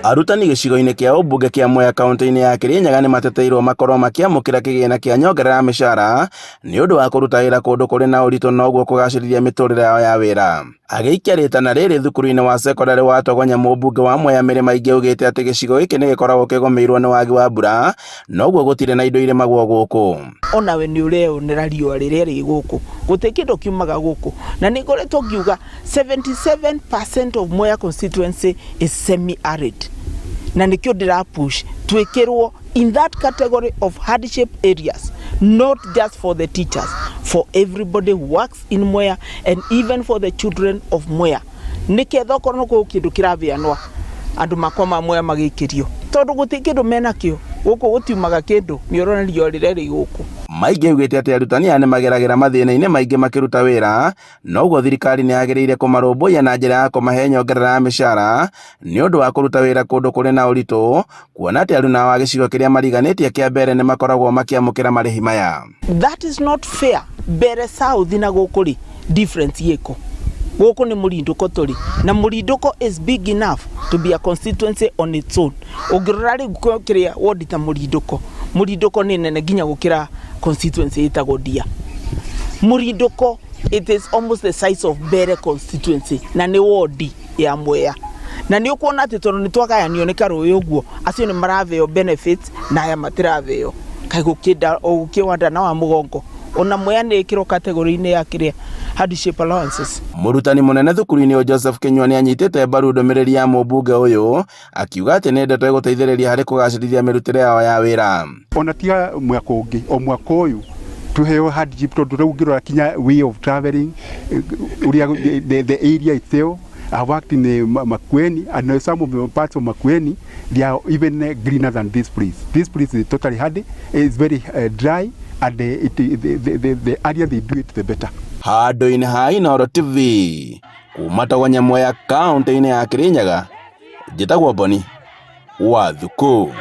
Arutani gĩcigo-inĩ kĩa ũmbunge kĩa Mwea kaunti-inĩ ya Kirinyaga nĩ mateteirwo makorwo makĩamũkĩra kĩgĩna kĩa nyongerera ya mĩcara nĩ ũndũ wa kũruta wĩra kũndũ kũrĩ na ũritũ na ũguo kũgacĩrithia mĩtũrĩre yao ya wĩra. Agĩikia rĩtana rĩrĩ thukuru-inĩ wa cekondarĩ wa Togonya mũmbunge wa Mwea Mary Maingĩ augĩte atĩ gĩcigo gĩkĩ nĩ gĩkoragwo kĩgũmĩirwo nĩ wagi wa mbura noguo gũtirĩ na indo irĩmagwo gũkũ. Onawe nĩ ũreyonera riũa rĩrĩa rĩ gũkũ, gũtirĩ kĩndũ kiumaga gũkũ. Na nĩ ngoretwo ngiuga 77% of Mwea constituency is semi arid. Na nĩkĩo ndĩra push twĩkĩrwo in that category of hardship areas, not just for the teachers, for everybody who works in Mwea and even for the children of Mwea. Nĩketha okorwo nĩ kũu kĩndũ kĩrabeanwa andũ makwa ma Mwea magĩikĩrio, tondũ gũtirĩ kĩndũ menakĩo gũkũ, gũtiumaga kĩndũ, nĩ ũrona riũa rĩrĩa rĩ gũkũ. Maingĩ augĩte atĩ arutani aya nĩ mageragĩra mathĩna-inĩ maingĩ makĩruta wĩra, noguo thirikari nĩ yagĩrĩire kũmarũmbũiya na njĩra ya kũmahe nyongerera ya mĩcara nĩ ũndũ wa kũruta wĩra kũndũ kũrĩ na ũritũ, kuona atĩ aruna a gĩcigo kĩrĩa mariganĩtie kĩa mbere nĩ makoragwo makĩamũkĩra marĩhi maya. That is not fair. Mbere South na gũkũ rĩ, difference ĩkũ? Gũkũ nĩ mũrindũko tũrĩ na mũrindũko is big enough to be a constituency on its own. Ũngĩrora rĩu kĩrĩa wodi ta mũrindũko, mũrindũko nĩ nene nginya gũkĩra constituency ĩtagwo Ndia. Mũrindũko, it is almost the size of Mbere constituency na nĩ wodi ya Mwea. Na nĩ ũkuona atĩ tondũ nĩ twagayanio nĩ karũĩ ũguo, acio nĩ maraveo benefits na aya matiraveo. Kaĩ gũkĩnda gũkĩwanda na wa mũgongo. Ona Mwea nĩ ĩkĩrwo category-inĩ ya kĩrĩa hardship allowances. Mũrutani mũnene thukuru-inĩ ũyũ Joseph Kĩnyua nĩ anyitĩte mbaru ndũmĩrĩri ya mũmbunge ũyũ akiuga atĩ nĩ ndeto ĩgũteithĩrĩria harĩ kũgacĩrithia mĩrutĩre yao ya wĩra. Ona tiga mwaka ũngĩ, o mwaka ũyũ tuheo hardship, tondũ rĩu ũngĩrora kinya way of traveling ũrĩa the area itself. I worked in Makueni, and some of the parts of Makueni, they are even greener than this place. This place is totally hardy, it's very dry, and the earlier they do it, the better. Handũ-inĩ ha Inooro TV kuma Togonya Mwea kaunti-inĩ ya Kirinyaga, njĩtagwo Boni wa Thuku.